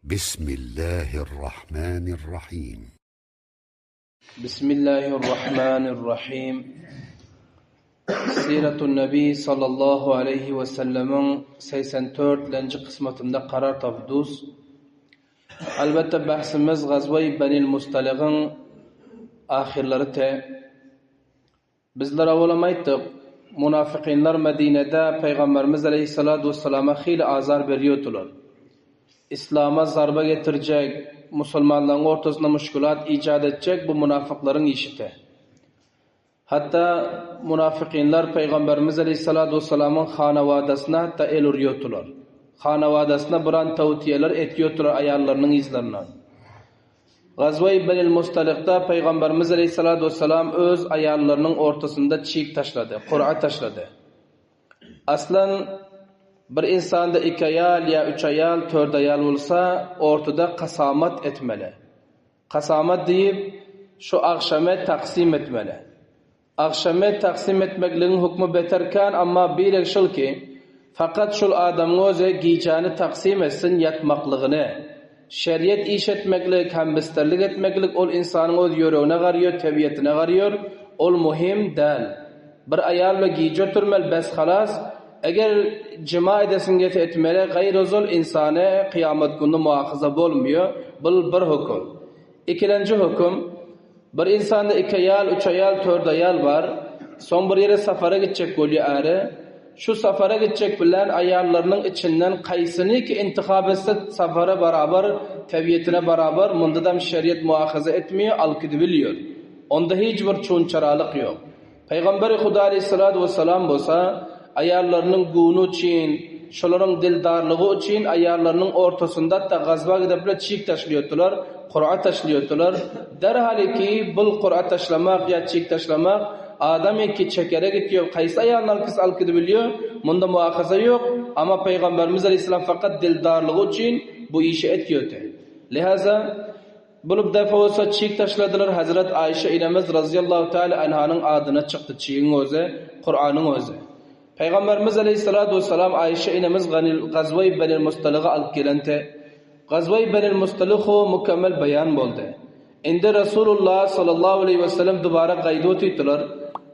Bismillahirrahmanirrahim. Bismillahirrahmanirrahim. Siratun Nabi sallallahu aleýhi we sellemiň 84 lenji kysmatynda karar tapdus. Elbetde bahsimiz Gazwa-i Benil Mustaligyň ahyrlary te. Bizler owalam aýtdyk, munafykynlar Medinede Pygamberimiz aleýhissalatu wessalama hili azar berýärdiler. Yslama zarba getirjek, musulmanlaryň ortasynda muşkulat ijat etjek bu munafyklaryň işidi. Hatda munafykynlar Pygamberimiz aleýhissalatu wessalamyň hanawadasyna hatda el urýardylar. Hanawadasyna biran tawtiýeler etýärdiler aýallarynyň yzlaryndan. Gazwa-i Benil Mustalykda Pygamberimiz aleýhissalatu wessalam öz aýallarynyň ortasynda çig taşlady, kura taşlady. Aslan bir insanda iki aýal ýa üç aýal, tört aýal bolsa, ortada kasamat etmeli. Kasamat diýip, şu agşamy taksym etmeli. Agşamy taksym etmekligiň hukmy beter kän, amma birek şul ki, fakat şul adamyň özi gijäni taksym etsin ýatmaklygyny. Şeriýet iş etmeklik, hembisterlik etmeklik ol ynsanyň öz ýöregine garýar, tebiýetine garýar, ol muhim däl. Bir aýal bilen gije oturmaly bes halas, eger jima edesiň gelse etmeli, gaýry ozal ynsany kyýamat günde muahyza bolmaýar, bul bir höküm. Ikilenji höküm, Bir ynsanda iki aýal, üç aýal, tört aýal bar. Soň bir ýere sapara gitjek bolýar äri. Şu sapara gitjek bilen aýallarynyň içinden kaýsynyky intihap etse sapara barabar, tebiýetine barabar, mundadam şeriýet muahaza etmeýär, alyp gidibilýär. Onda hiç bir çunçaralyk ýok. Pygamberi Huda aleýhissalatu wessalam bolsa, aýallarynyň göwni üçin, şolaryň dildarlygy üçin aýallarynyň ortasynda hatda gazwa gidipler çig taşlaýardylar, kura taşlaýardylar. Derhaliki bul kura taşlamak ýa çig taşlamak adamyňky çekere gitýär, kaýsy aýalyny alyp gitse alyp gidibilýär, munda muahaza ýok, amma Pygamberimiz aleýhissalam fakat dildarlygy üçin bu işi etýärdi. Lihaza, Bulup defa bolsa çig taşladylar Hazret Aýşe inemiz razyýallahu teala anhanyň adyna çykdy çigiň özi, Kuranyň özi. Pygamberimiz aleýhissalatu wessalam Aýşe inemiz Gazwa-i Benil Mustalyga alyp gelente. Gazwa-i Benil Mustalyhu mükemmel beýan boldy. Indi Resulullah sallallahu aleýhi wesellem dubara gaýdyp otydylar.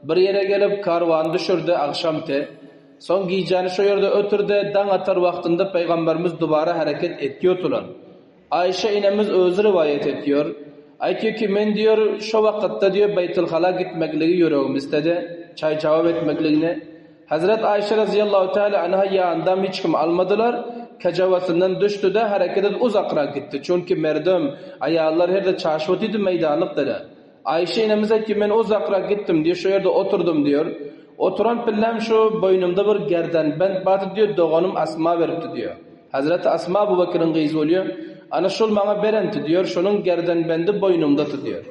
Bir ýere gelip karwany düşürdi agşamty. Soň gijäni şo ýerde ötürdi, daň atar wagtynda Pygamberimiz dubara hereket etýotylar. Aýşe enemiz özi riwaýat etýär. Aýtýar ki, men diýýär, şo wakytda diýýär, Beýtulhala gitmekligi ýüregim isledi, çaý-jawap etmekligini. Hezret Aýşe razyýallahu teala anha ýanyndan hiç kimi almadylar, kejebesinden düşdi-de, hereket edip uzakrak gitdi. Çünki merdem, aýallar her-de çaşyp otyrdy, meýdanlyk däl. Aýşe enemiz aýtýar, men uzakrak gitdim diýýär, şo ýerde oturdym diýýär. Oturan pilläm şu boýnumda bir gerdenbent bardy diýýär, doganym Asma beripdi diýýär. Hezreti Asma Abu Bekiriň gyzy bolýar. Ana şol maňa berenti diýýär, şonuň gerdenbendi boýnumdaty diýýär.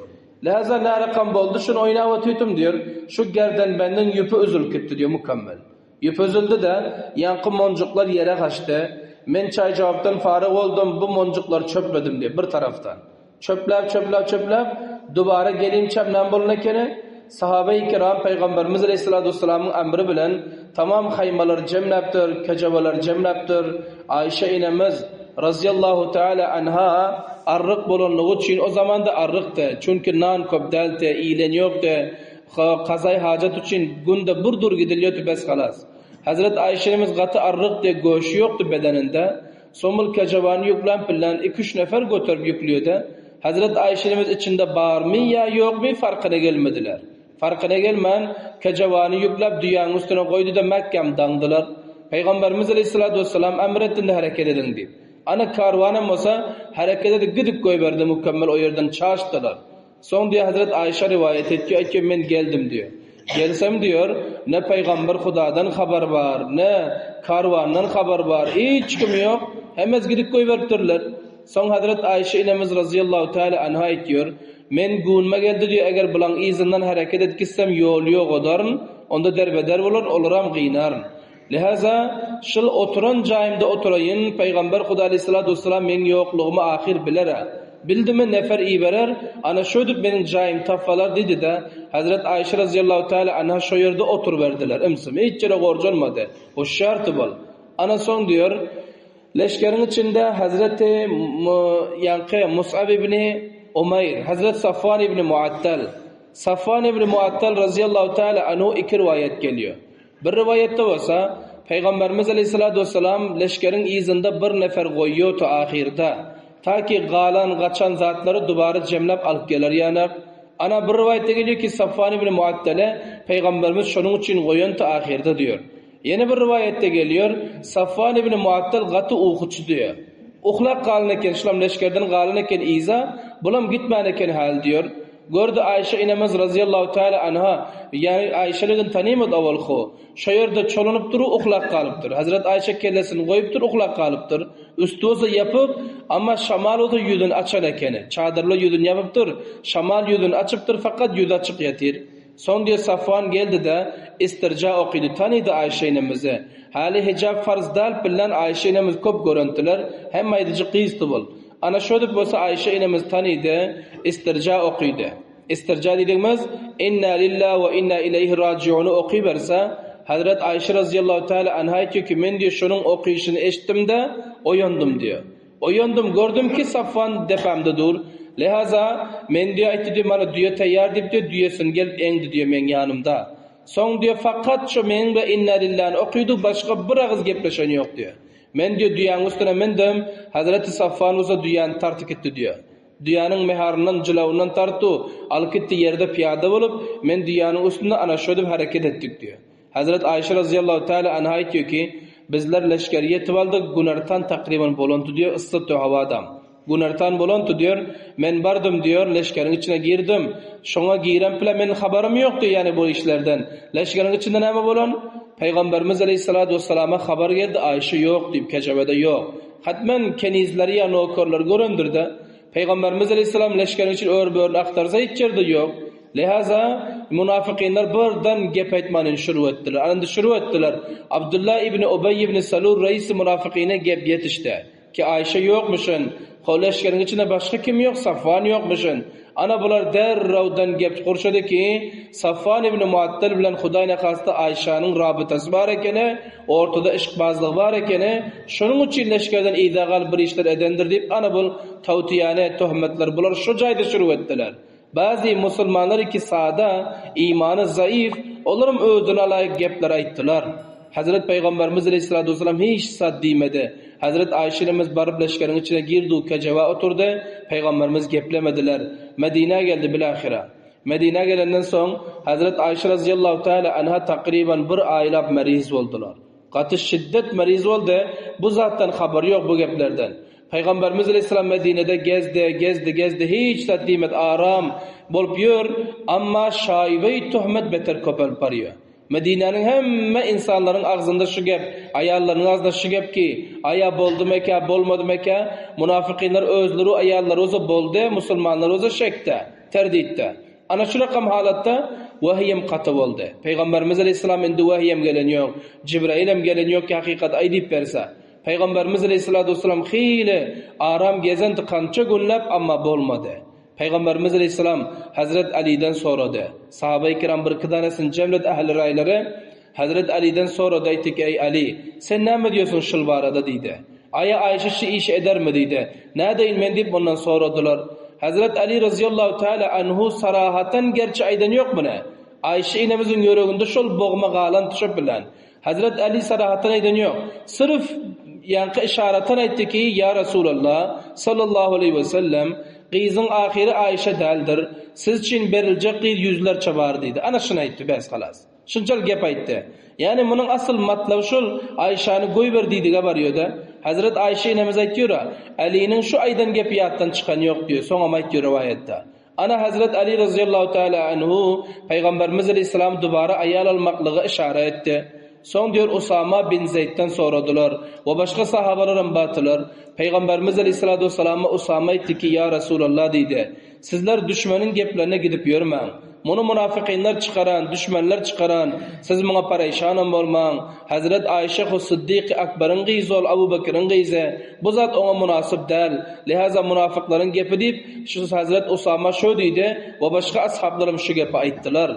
Läza närakam boldy, şuny oýnap otyrtym diýýär, şu gerdenbendiň ýüpi üzülip gitdi diýýär mükemmel. Ýüp üzüldi-de, ýaňky monjuklar ýere gaçdy. Men çaý-jogapdan faryg boldum, bu monjuklary çöpledim diýýär, bir tarapdan. Çöpläp, çöpläp, çöpläp, dubara gelinçäm näme bolan ekeni? Sahabeýi kiram Pygamberimiz aleýhissalatu wessalamyň emri bilen tamam haýmalary jemläpdir, kejebeleri jemläpdir. Aýşe enemiz, razyýallahu teala anha, arryk bolanlygy üçin, o zamanda arrykdy, çünki nan köp däldi, iýlen ýokdy, kazaý hajat üçin günde bir dur gidilýärdi bes halas. Hezret Aýşe enemiz gaty arrykdy, göşi ýokdy bedeninde. Somul kejebany ýüklän pillän iki-üç nefer göterip ýüklýedi. Hezret Aýşe enemiz içinde barmy ýa ýokmy farkyna gelmediler. Farkyna gelmän, kejebany ýükläp düýäniň üstüne goýdy-da mäkäm daňdylar. Pygamberimiz aleýhissalatu wessalam emr etdi indi hereket ediň diýip. Ana karwanam bolsa hereket edip gidip goýberdi mükemmel o ýerden çaşdylar. Soň diýýär Hezret Aýşe riwaýat etýär, aýtýar men geldim diýýär. Gelsem diýýär, ne pygamber Hudadan habar bar, ne karwandan habar bar, hiç kim ýok, hemmesi gidip goýberipdirler. Soň Hezret Aýşe enemiz razyýallahu teala anha aýtýar, men günüme geldi diýýär, eger bulaň yzyndan hereket edip gitsem ýol ýogadaryn, onda derbeder bolaryn, olaram gynaryn. Lihaza, şul oturan jaýymda oturaýyn, Pygamber Huda aleýhissalatu wessalam meň ýoklugymy ahyr biler-ä. Bildimi, nefer iberer, ana şöýdüp meniň jaýymy tapsalar diýdi-de, Hezret Aýşe razyýallahu teala anha şo ýerde oturyberdiler, ymsym, hiç ýere gorjanmady. Huşşarty bol. Ana soň diýer. Leşgeriň içinde Hazreti ýaňky Mus'ab ibni Umaýr, Hazret Safwan ibni Muattal. Safwan ibni Muattal razyýallahu taala anhu iki riwaýat gelýär. Bir riwaýatda bolsa, Pygamberimiz aleýhissalatu wessalam leşgeriň yzynda bir nefer goýýardy ahyrda, ta ki galan, gaçan zatlary dubara jemläp alyp geler ýanak. Ana bir riwaýatda gelýär ki, Safwan ibni Muattale Pygamberimiz şonuň üçin goýandy ahyrda diýýär. Ýene bir riwaýatda gelýär, Safwan ibn Muattal gaty ukuçy diýýär. Uklap galan eken, şulam leşgerden galan eken yza, bulam gitmän eken häli diýýär. Gördi Aýşe enemiz razyýallahu taala anha, ýagny Aýşeligini tanymady owalky, şo ýerde çolanyp dur uklap galypdyr. Hezret Aýşe kellesini goýupdyr, uklap galypdyr. Üsti bolsa ýapyk, amma şamal bolsa ýüzüni açan ekeni. Çadyrla ýüzüni ýapypdyr, şamal ýüzüni açypdyr, fakat ýüzi açyk ýatyr. Soň diýe Safwan geldi-de, istirja okydy, tanydy Aýşe enemizi. Häli hijap farz däl billen Aýşe enemiz köp görentdiler, hem aýdyjy gyzdy bul. Ana şödüp bolsa Aýşe enemiz tanydy, istirja okydy. Istirja diýdigimiz, Inna lilla we inna ileýhi rajiuny okyberse, Hazret Aýşe razyýallahu taala anha aýtýar ki, men diýe şonuň okyşyny eşitdim-de, oýandym diýe. Oýandym, gördüm ki, Safwan depämde dur. Lehaza, men diýe aýtdy diýe, mana düýe taýýar diýip diýe, düýesini gelip eňdi diýe meň ýanymda. Soň diýe, fakat şo meň bilen Inna lillany okydy, başga bir agyz gepleşen ýok diýe. Men diýe, düýäň üstüne mündim, Hazreti Safwan bolsa düýäni tartyp gitdi diýe. Düýäniň meharyndan, jylawyndan tartdy, alyp gitdi, ýerde pyýada bolup, men düýäniň üstünde ana şödüp hereket etdik diýe. Hezret Aýşe razyýallahu teala anha aýtýar ki, Bizler leşgeri ýetip aldyk, günortan takryban bolandy diýýär, yssydy howadam. Günortan bolandy diýýär, men bardym diýýär, leşgeriň içine girdim. Şoňa giren pile meniň habarym ýok diýýär, ýagny bu işlerden. Leşgeriň içinde näme bolan? Pygamberimiz aleýhissalatu wessalama habar geldi, Aýşe ýok diýip, kejebede ýok. Hatmen kenizleri ýa nokerleri görendir-de. Pygamberimiz aleýhissalam leşgeriň içini ör-börüni agtarsa hiç ýerde ýok. Lihaza, munafykynlar birden gep aýtmanyny şuru etdiler. Ana indi şuru etdiler. Abdullah ibn Ubeý ibn Salul reisi munafykyna gep ýetişdi. Ki Aýşe ýokmuşyn. Ho leşgeriň içinde başga kim ýok, Safwan ýokmuşyn. Ana bular derrewden gep gurşady ki, Safwan ibn Muattal bilen Hudaý nahasta Aýşanyň rabytasy bar ekeni, ortada yşkbazlygy bar ekeni, şonuň üçin leşgerden yza galyp bir işler edendir diýip ana bul tawtyýany, töhmetleri bular şo jaýda şuru etdiler. Bazy musulmanlar ki sada, imany zaif, olaram özüne laýyk gepler aýtdylar. Hazret Pygamberimiz aleýhissalatu wessalam hiç zat diýmedi. Hazret Aýşe enemiz baryp leşgeriň içine girdi, kejebe oturdy, Pygamberimiz geplemediler. Medinä geldi bilahyra. Medinä gelenden soň, Hazret Aýşe razyýallahu taala anha takryban bir aýlap meriz boldular. Gaty şiddet meriz boldy, bu zatdan habary ýok bu geplerden. Pygamberimiz aleýhissalam Medinede gezdi, gezdi, gezdi, hiç zat diýmedi, aram bolup ýör, amma şaýybeý töhmet beter köpelip barýar. Medinäniň hemme ynsanlaryň agzynda şu gep, aýallarynyň agzynda şu gep ki, aýa boldumekä, bolmadymekä, munafykynlar özleri aýallary bolsa boldy, musulmanlar bolsa şekde, terditde. Ana şu rakam halatda wahyýem gaty boldy. Pygamberimiz aleýhissalam indi wahyýem gelen ýok, Jibraýylem gelen ýok ki hakykat aýdyp berse. Pygamberimiz aleýhissalatu wessalam hili aram gezendi kança günläp amma bolmady. Pygamberimiz aleýhissalam Hazret Aliden sorady. Sahabaýy kiram birki danesini jemledi ähli raýlary. Hazret Aliden sorady aýtdy ki eý Ali sen näme diýersiň şul barada diýdi. Aýa Aýşe şu işi edermi diýdi. Nädeýin men diýip mundan soradylar. Hazret Ali razyýallahu taala anhu sarahatan gerçi aýdan ýok muny. Aýşe enemiziň ýüreginde şol bogma galan tüşüp bilen. Hazret Ali sarahatdan aýdan ýok. Syrf ýaňky yşaratdan aýtdy ki, Ýa Resulallah, sallallahu aleýhi we sellem, gyzyň ahyry Aýşe däldir. Siz üçin beriljek gyz ýüzlerçe bar diýdi. Ana şuny aýtdy, bes, halas. Şunçalyk gep aýtdy. Ýagny munuň asyl matlaby şul, Aýşany goýber diýdige barýar-da. Hazret Aýşe enemiz aýtýar-a, Aliniň şu aýdan gepi ýatdan çykan ýok diýýär, soňam aýtýar rowaýatda. Ana Hazret Ali razyýallahu taala anhu Pygamberimiz aleýhissalam dubara aýal almaklyga yşara etdi. Soň diýer Usama bin Zeýdden soradylar we başga sahabalaram bardylar. Pygamberimiz aleýhissalatu wessalama Usama aýtdy ki, Ýa Resulallah diýdi. Sizler düşmeniň geplerine gidip ýörmäň. Muny munafykynlar çykaran, düşmenler çykaran, siz muňa pareýşanam bolmaň. Hezret Aýşe hu Syddyky Akbaryň gyzy ol Abu Bekiriň gyzy. Bu zat oňa mynasyp däl. Lihaza munafyklaryň gepi diýip, şu Hezret Usama şo diýdi we başga ashablaram şu gepi aýtdylar.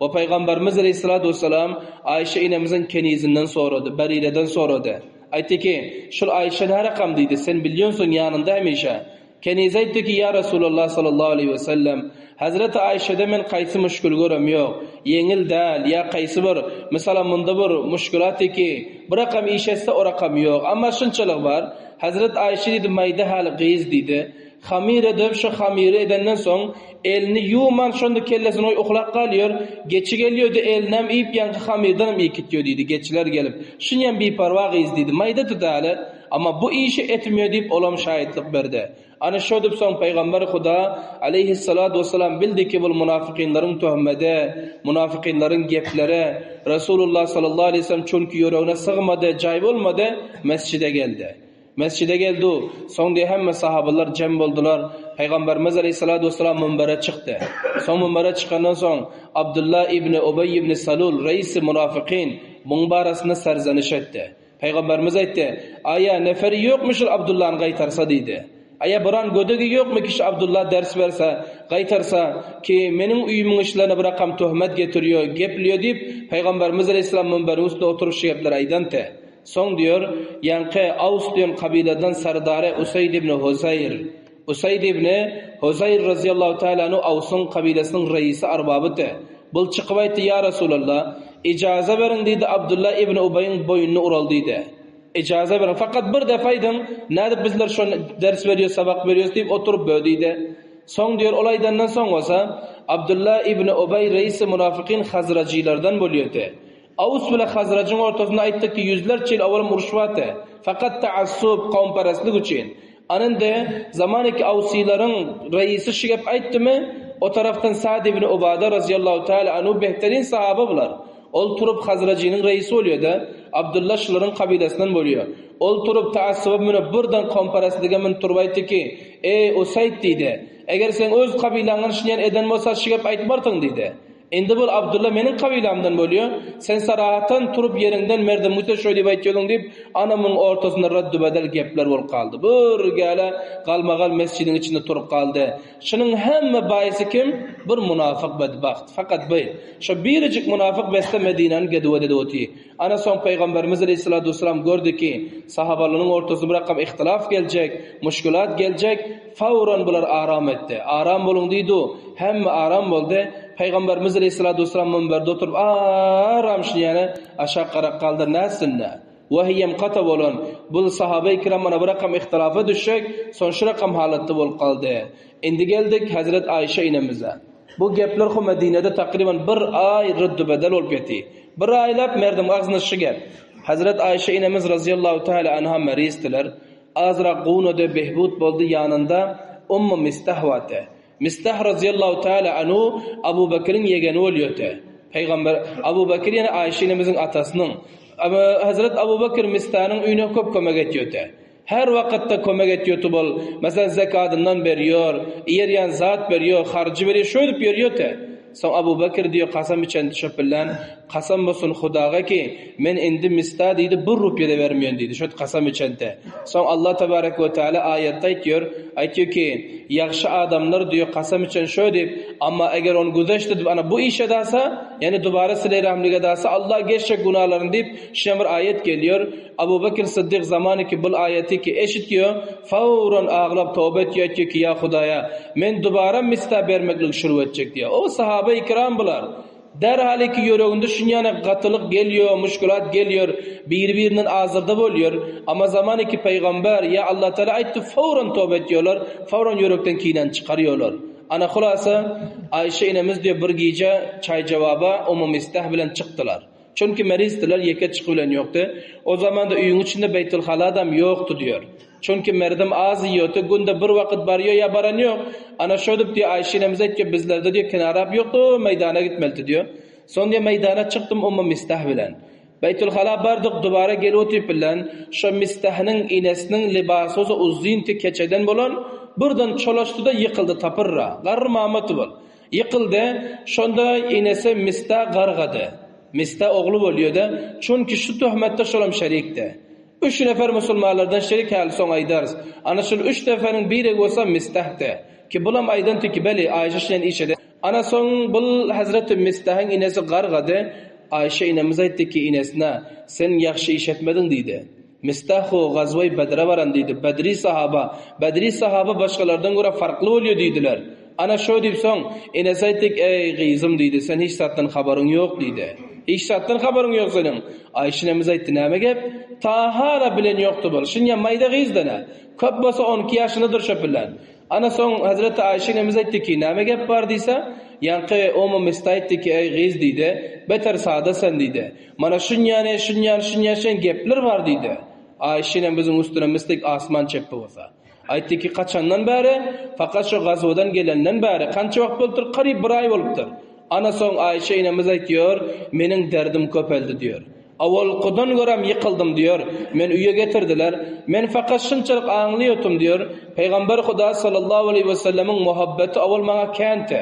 We Pygamberimiz aleýhissalatu wessalam Aýşe enemiziň kenizinden sorady, Berireden sorady. Aýtdy ki, Şul Aýşe närakam diýdi, sen bilýänsiň ýanynda hemişe. Kenize aýtdy ki, Ýa Resulallah sallallahu aleýhi we sellem, Hezreti Aýşede men kaýsy müşgil görem ýok. Ýeňil däl, ýa kaýsy bir, mysalam munda bir müşgülat ki, bir rakam iş etse o rakam ýok. Amma şunçalyk bar, Hezret Aýşe diýdi, maýda häli gyz diýdi. Hamyr edip, şo hamyry edenden soň, elini ýuwman şonda kellesini goýup uklap galýar. Geçi gelýärdi, elinem iýip, ýaňky hamyrdanam iýip gitýär diýdi, geçiler gelip. Şunýam biparwa gyz diýdi, maýda tütäli. Amma bu işi etmiýär diýip, olam şaýatlyk berdi. Ana şödüp soň Pygamber Huda, aleýhissalatu wessalam, bildi ki, bul munafykynlaryň töhmedi, munafykynlaryň gepleri, Resulullah sallallahu aleýhi wesellem çünki ýüregine sygmady, jaý bolmady, mesjide geldi. Mesjide geldi, soň diýe hemme sahabalar jem boldular. Pygamberimiz aleýhissalatu wessalam münbere çykdy. Soň münbere çykandan soň Abdullah ibn Ubeý ibn Salul, reisi munafykyn, muň barasynda serzeniş etdi. Pygamberimiz aýtdy, Aýa, neferi ýokmy şul Abdullany gaýtarsa diýdi. Aýa, biran gödegi ýokmy ki şu Abdulla ders berse, gaýtarsa, ki meniň öýümiň işlerine bir rakam töhmet getirýär, geplýär diýip, Pygamberimiz aleýhissalam münberiň üstünde oturyp şu gepleri aýdante. Soň diýer, ýaňky Aws diýen kabyladan serdary Usaýd ibn Huzaýr, Usaýd ibn Huzaýr razyýallahu taala anhu Awsyň kabylasynyň reisi arbabydy. Bul çykyp aýtdy, Ýa Resulallah, ijaza beriň diýdi, Abdulla ibn Ubaýyň boýnuny ural diýdi. Ijaza beriň, fakat bir defa aýdyň, nädip bizler şony ders berýäs, sabak berýäs diýip oturyp bö diýdi. Soň diýer, ol aýdandan soň bolsa, Abdulla ibn Ubaý reisi munafykyn hazrajylardan bolýardy. Aws bile Hazrajyň ortasynda aýtdyk ki, ýüzlerçe ýyl owalam uruş bardy. Fakat taassub, kowumperestlik üçin. Anynda, zamaniki awsylaryň reisi şu gep aýtdymy, o tarapdan Sa'd ibn Ubada razyýallahu taala anhu behterin sahaba bular. Ol turup Hazrajynyň reisi bolýar-da, Abdylla şularyň kabylasyndan bolýar. Ol turup taassuba münüp birden kowumperestlige münüp turup aýtdy ki, Eý, Usaýd diýdi, eger seň öz kabylaňdan şunýan eden bolsa şu gep aýtmarsyň diýdi. Indi bul Abdylla meniň kabylamdan bolýa, sen sarahatan turup ýeriňden merdem Musa şöý diýip aýtýadyň diýip, ana muň ortasynda raddu-bedel gepler bolup galdy. Bir gäle galmagal mesjidiň içinde turup galdy. Şunuň hemme baýysy kim? Bir munafyk bedbagt. Fakat bi. Şo birijik munafyk beste Medinäni geduwet edip otyr. Ana soň Pygamberimiz aleýhissalatu wessalam gördi ki, sahabalarynyň ortasynda bir rakam ihtilaf geljek, muşkilat geljek, fawran bular aram etdi. Aram boluň diýdi, hemme aram boldy. Pygamberimiz aleýhissalatu wessalam münberde oturyp aram şuny ýaly aşak garak galdy, nätsin-dä? Wahyýem kata bolan, bul sahabeý kiram mana bir rakam ihtilafa düşjek, soň şu rakam halatda bolup galdy. Indi geldik Hezret Aýşe inemize. Bu gepler hu Medinede takryban bir aý ryddy-bedel bolup ýeti. Bir aýlap merdim agzyna şu gep. Hezret Aýşe inemiz razyýallahu taala anha merizdiler. Azrak gunady, behbud boldy, ýanynda Ummu Mistah bardy. Mistah razyýallahu taala anhu Abu Bekiriň ýegeni bolýardy. Pygamber Abu Bekir ýene Aýşe inemiziň atasynyň. Hezret Abu Bekir Mistanyň öýüne köp kömek etýärdi. Her wakytda kömek etýär tubal, meselem zekadyndan berýär, iýerýän zat berýär, harjy berýär, şöýdüp ýörýär-de. Soň Abu Bekir diýýär, kasam içen şöp bilen, kasam bolsun Hudaga ki, men indi Mista diýdi, bir rupýa-da bermeýän diýdi, şöýdüp kasam içende. Soň Allah tebarek we teala aýatda aýtýar, aýtýar ki, ýagşy adamlar diýýär, kasam içen şöýdüp, amma eger ony güzeşt edip ana bu işe dasa, ýagny dubara sile rahmlige dasa, Allah geçjek günalaryny diýip, şeýle bir aýat gelýär. Abu Bekr Syddyk zamany ki bul aýaty ki eşitýo, fawran aglap toba etýo aýtýo ki ýa Hudaýa, men dubara mista bermeklik şuru etjek diýýä. O sahaba ikram bular. Derhal ki ýüreginde şunýana gatylyk gelýo, muşkulat gelýor, biri birinden azarda bolýor. Amma zamany ki pygamber ýa Allah Taala aýtdy fawran toba etýolar, fawran ýürekden kinäni çykarýolar. Ana hulasa Aýşe inemiz diýýo bir gije çaý jawaba Ummu Mistah bilen çykdylar. Çünki merizdiler, ýeke çykybilen ýokdy. O zamanda öýüň içinde beýtülhaladam ýokdy diýer. Çünki merdem az iýýordy, günde bir wakyt barýar ýa baran ýok. Ana şödüp diýýär, Aýşe enemiz aýtýar, bizlerde diýýär, kenarap ýokdy, meýdana gitmelidi diýýär. Soň diýýär, meýdana çykdym Ummu Mistah bilen. Beýtülhala bardyk, dubara gelip otyp bilen, şo Mistahnyň enesiniň lybasy bolsa uzynty keçeden bolan, birden çolaşdy-da ýykyldy tapyrra. Garry mamaty bol. Ýykyldy, şonda enesi Mista gargady. Mista ogly bolýada, çünki şu töhmetde şolam şerikdi. Üç nefer musulmanlardan şerik häli soň aýdarys. Ana şul üç neferiň biregi bolsa Mistahdy. Ki bulam aýdanty ki beli Aýşe şilen iş eden. Ana soň bul hezreti Mistahyň enesi gargady. Aýşe enemiz aýtdy ki enesine, sen ýagşy iş etmediň diýdi. Mistah o gazwaý Bedre baran diýdi. Bedri sahaba. Bedri sahaba başgalardan görä farkly bolýar diýdiler. Ana şo diýip soň, enesi aýtdy, Eý, gyzym diýdi, sen hiç zatdan habaryň ýok diýdi. Hiç zatdan habaryň ýok seniň. Aýşe enemiz aýtdy, Näme gep? Ta hala bilen ýokdy bol. Şinýa maýda gyzdan-a. Köp bolsa on iki ýaşyndadyr şo bilen. Ana soň Hezreti Aýşe enemiz aýtdy ki, Näme gep bar diýse, ýaňky Ummu Mista aýtdy ki, Eý, gyz diýdi, beter sada sen diýdi. Mana şunýany, şunýan, şunýan şen gepler bar diýdi. Aýşe enemiziň üstüne mislik asman çepbe bolsa. Aýtdy ki, Kaçandan bäri? Fakat şo gazwadan gelenden bäri. Kança wagt bolupdyr? Garyp bir aý bolupdyr. Ana soň Aýşe enemiz aýtýar, Meniň derdim köpeldi diýýär. Awalkydan görem ýykyldym diýýär. Men öýe getirdiler. Men fakat şunçalyk aňlyýotym diýýär. Pygamber Huda sallallahu aleýhi wesellemiň muhabbeti awal maňa känti.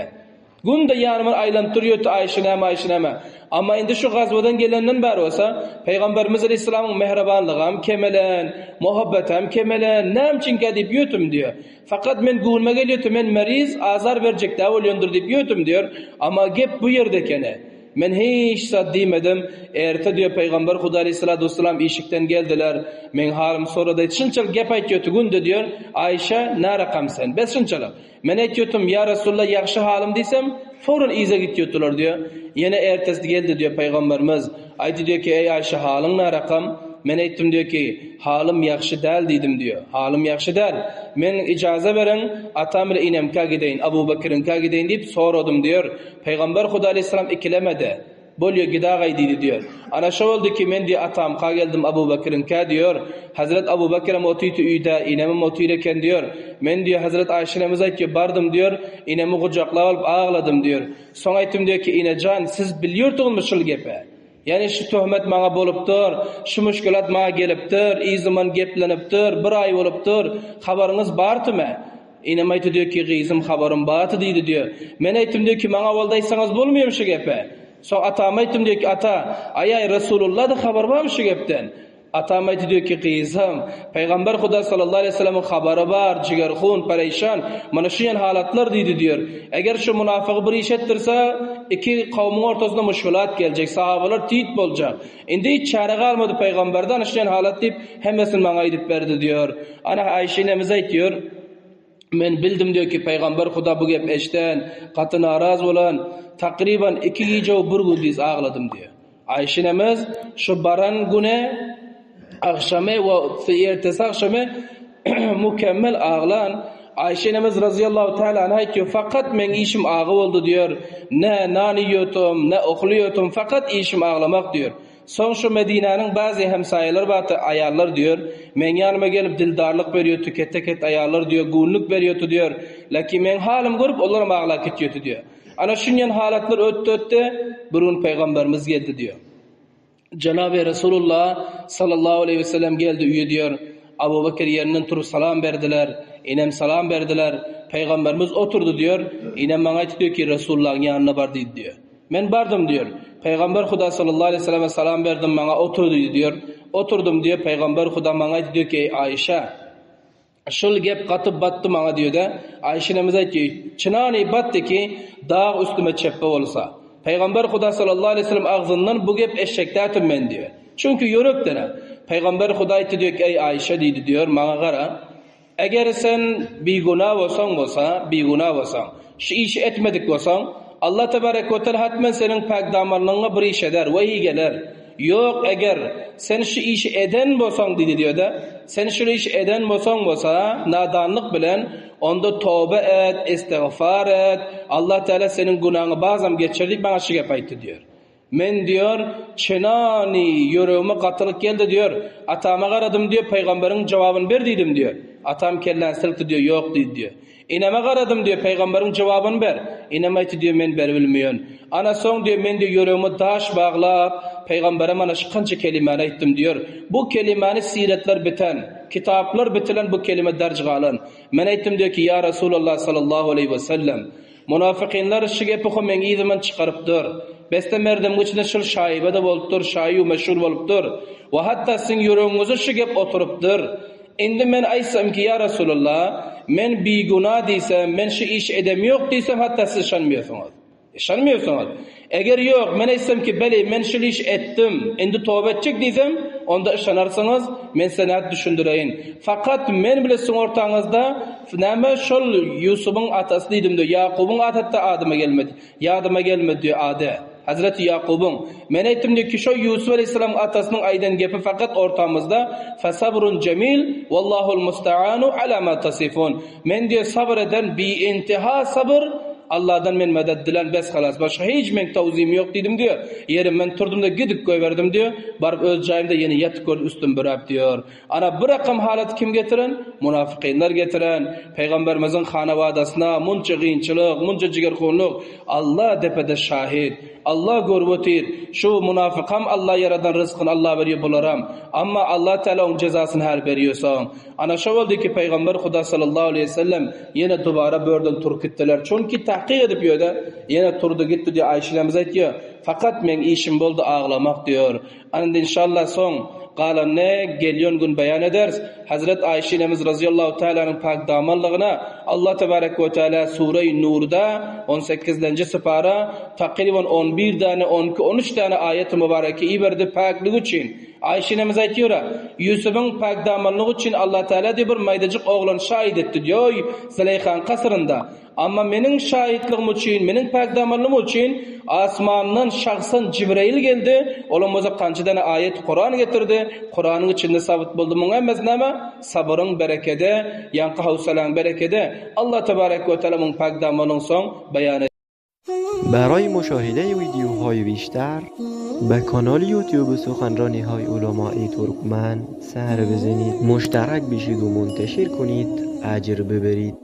Günde ýanyma aýlanyp durýardy, Aýşe näme, Aýşe näme? Amma indi şu gazwadan gelenden bäri bolsa, Pygamberimiz aleýhissalamyň mähribanlygam kemelen, muhabbetem kemelen, näme üçinkä diýip ýötüm diýýär. Fakat men göwnüme gelýärdi, men meriz, azar berjek dä bolýandyr diýip ýötüm diýýär. Amma gep bu ýerde ekeni. Men hiç zat diýmedim. Erte diýýär, Pygamber Huda aleýhissalatu wessalam işikden geldiler. Meň halym sorady. Şunçalyk gep aýtýardy günde diýýär, Aýşe, närakam sen? Bes şunçalyk. Men aýtýotdum, Ýa Resulallah, ýagşy halym diýsem, fowran yza gitýotdylar diýýär. Ýene ertesi geldi diýýär Pygamberimiz. Aýtdy diýýär ki, Eý Aýşe, halyň närakam? Men aýtdym diýýär ki, Halym ýagşy däl diýdim diýýär. Halym ýagşy däl. Men ijaza beriň, atam ile inemkä gideýin, Abu Bekiriňkä gideýin diýip soradym diýýär. Pygamber Huda aleýhissalam ikilemedi. Bolýa, gidagaý diýdi diýýär. Ana şo boldy ki, men diýýär, atamka geldim, Abu Bekiriňkä diýýär. Hezret Abu Bekirem otydy öýde, inemem otyr eken diýýär. Men diýýär, Hezret Aýşa enemiz aýtýar, bardym diýýär, inemi gujaklap alyp agladym diýýär. Soň aýtdym diýýär ki, ine jan, siz bilýärdiňizmi şul gepi? Ýagny şu töhmet maňa bolupdyr, şu müşgülat maňa gelipdir, yzyman geplenipdir, bir aý bolupdyr, habaryňyz bardymy? Enem aýtdy diýýär ki, gyzym habarym bardy diýdi diýýär. Men aýtdym diýýär ki, maňa boldy aýtsaňyz bolmaýarmy şu gepe? Soň atama aýtdym diýýär ki, ata, aý-aý Resulullah-da habar barmy şu gepden? Atam aýtdy diýýär ki, gyzym, Pygamber Huda sallallahu aleýhi we sellemiň habary bar, jigerhun, pereýşan, mana şu ýen halatlar diýdi diýýär. Eger şu munafygy bir iş etdirse, iki kowumyň ortasynda muşkulat geljek, sahabalar tit boljak. Indi hiç çäre galmady pygamberden ana şeýle halat diýip hemmesini maňa aýdyp berdi diýýär. Ana Aýşe enemiz aýtýar, Men bildim diýýär ki pygamber Huda bu gep eşden gaty naraz bolan, takryban iki gije we bir gündiz agladym diýýär. Aýşe enemiz şu baran güni agşamy we ertesi agşamy mükemmel aglan Aýşe enemiz razyýallahu teala anha aýtýar, Fakat meň işim agy boldy diýýär. Ne nan iýýotum, ne uhlaýotum, fakat işim aglamak diýýär. Soň şu Medinäniň bäzi hemsaýalar bardy, aýallar diýýär, meň ýanyma gelip dildarlyk berýärdi, kete-ket aýallar diýýär, göwünlik berýärdi diýýär. Läkin meň halym görüp olaram aglap gitýärdi diýýär. Ana şunýan halatlar ötdi-ötdi, bir gün pygamberimiz geldi diýýär. Jenaby Resulullah sallallahu aleýhi we sellem geldi öýe diýer. Abu Bekir ýerinden turup salam berdiler. Enem salam berdiler. Pygamberimiz oturdy diýer. Enem maňa aýtdy diýer ki, Resulullahyň ýanyna bar diýdi diýer. Men bardym diýer. Pygamber Huda sallallahu aleýhi we selleme salam berdim, maňa otur diýdi diýer. Oturdym diýer. Pygamber Huda maňa aýtdy diýer ki, eý Aişa! Şol gep gaty batdy maňa diýdi. Aýşe enemiz aýtdy, Çynany batdy ki, dag üstüme çepbe bolsa. Pygamber Huda sallallahu aleýhi we sellem agzyndan bu gep eşekdätim men diýýär. Çünki ýürekden-ä. Pygamber Huda aýtdy diýýär ki, Eý Aýşe diýdi diýýär, maňa gara. Eger sen bigünä bolsaň bolsa, bigünä bolsaň, şu işi etmedik bolsaň, Allah tebarek we teala hatmen seniň päk damarlygyňa bir iş eder, wehiý geler. Ýok, eger, sen şu işi eden bolsaň diýdi diýdi. Sen şu işi eden bolsaň bolsa, nadanlyk bilen, onda toba et, istigfar et, Allah Teala seniň günaňy bazam geçer diýip maňa şu gepi aýtdy diýýär. Men diýýär, çenani ýüregime gatylyk geldi diýýär. Atama garadym diýýär, pygamberiň jogabyny ber diýdim diýýär. Atam kelläni silkdi diýýär, ýok diýdi diýýär. Eneme garadym diýýär, pygamberiň jogabyny ber. Enem aýtdy diýýär, men beribilmeýän. Ana soň diýýär, men diýýär, ýüregime daş baglap, pygambere mana şu kança kelimäni aýtdym diýýär. Bu kelimäni siretler biten, kitaplar bitilen bu kelime derj galan. Men aýtdym diýýär ki, ýa Resulallah sallallahu aleýhi we sellem, munafykynlar şu gepi ho meň yzymdan çykarypdyr. Beste merdemiň içinde şul şaýyba-da bolupdyr, şaýy-u meşhur bolupdyr. We hatda siziň ýüregiňize şu gep oturypdyr. Indi men aýtsam ki, ýa Resulallah, men bigüna diýsem, men şu işi edem ýok diýsem, hatda siz yşanmaýarsyňyz. Yşanmıyorsuňyz. Eger ýok, men aýtsam ki, beli, men şul iş etdim, indi toba etjek diýsem, onda yşanarsyňyz, men size nädip düşündireýin. Fakat men bile siziň ortaňyzda, näme, şol Ýusubyň atasy diýdim diýýär, Ýakubyň ady hatda adyma gelmedi, ýadyma gelmedi diýýär, ady. Hezreti Ýakubyň. Men aýtdym diýýär ki, şo Ýusup aleýhissalamyň atasynyň aýdan gepi fakat ortamyzda, Fesabrun jemil, wallahul musta'anu ala ma tasifun. Men diýýär, sabyr eden, biintiha sabyr, Allahdan men medet dilän bes halas başga hiç meň tawzym ýok diýdim diýýär. Ýerimden turdum-da gidip goýberdim diýýär. Baryp öz jaýymda ýene ýatyp gördüm üstüm büräp diýýär. Ana bu rakam halaty kim getiren? Munafykynlar getiren. Pygamberimiziň hanawadasyna munça gynçylyk, munça jigerhunlyk. Allah depede şahit. Allah görüp otyr. Şu munafykam Allah ýaradan ryzkyny Allah berýär bularam. Amma Allah Teala oň jezasyny häli berýär soň. Ana şo boldy ki Pygamber Huda sallallahu aleýhi we sellem ýene dubara börden turup gitdiler. Çünki tahkyk edip ýöde, ýene turdy gitdi diýip Aýşe enemiz aýtýar. Fakat meň işim boldy aglamak diýor. Ana indi inşallah soň galanyny gelýän gün beýan ederis. Hazret Aýşe enemiz razyýallahu tealanyň pak damanlygyna Allah tebarek we teala Sureý Nurda on sekizlenji sypara takryban on bir däne on iki on üç däne aýaty mübareke iberdi päkligi üçin. Aýşe enemiz aýtýar-a, Ýusubyň päkdamanlygy üçin Allatagala diýip bir maýdajyk oglan şaýyt etdi diýoý Züleýhaň kasrynda. Amma meniň şaýytlygym üçin, meniň päkdamanlygym üçin asmandan şahsan Jibreýil geldi, olam bolsa kança däne aýat Kuran getirdi, Kuranyň içinde sabyt boldy. Muň hemmesi näme? Sabyryň berekedi, ýaňky howsalaň berekedi. Allah tebarek we teala muň päkdamanlygyny soň beýan برای مشاهده ویدیوهای بیشتر به کانال یوتیوب سخنرانی های علمای ترکمن سر بزنید مشترک بشید و منتشر کنید اجر ببرید.